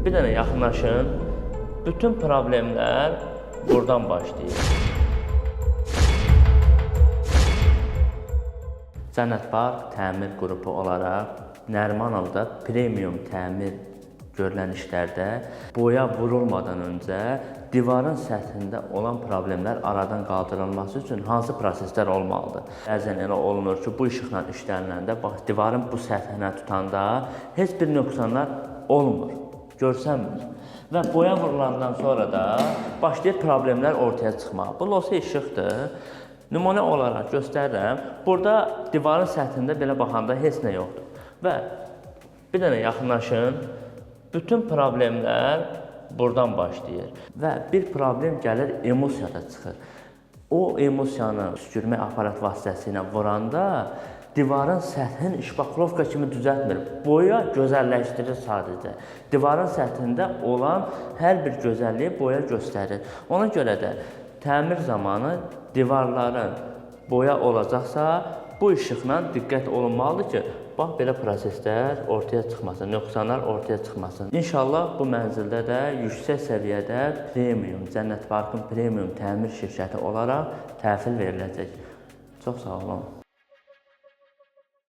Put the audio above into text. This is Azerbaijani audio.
Bir dənə yaxınlaşın. Bütün problemlər buradan başlayır. Cənnət Park təmir qrupu olaraq Nərimanovda premium təmir görülən işlərdə boya vurulmadan öncə divarın səthində olan problemlər aradan qaldırılması üçün hansı proseslər olmalıdır? Bəzən elə olunur ki, bu işıqla işləniləndə bax divarın bu səthinə tutanda heç bir nöqsanlar olmur, görsənmir. Və boya vurulandan sonra da başlayır problemlər ortaya çıxmağa. Bu losa işıqdır. Nümunə olaraq göstərirəm. Burada divarın səthində belə baxanda heç nə yoxdur. Və bir dənə yaxınlaşın. Bütün problemlər buradan başlayır. Və bir problem gəlir, emulsiyada çıxır. O emulsiyanı püskürmə aparat vasitəsilə vuranda divarın səthini şpaklovka kimi düzəltmir. Boya gözəlləşdirir sadəcə. Divarın səthində olan hər bir gözəlliyi boya göstərir. Ona görə də təmir zamanı divarların boya olacaqsa, bu işıqla diqqət olunmalıdır ki, bax belə proseslər ortaya çıxmasın, nöqsanlar ortaya çıxmasın. İnşallah bu mənzildə də yüksək səviyyədə premium, Cənnət Parkın premium təmir şirkəti olaraq təhvil veriləcək. Çox sağ olun.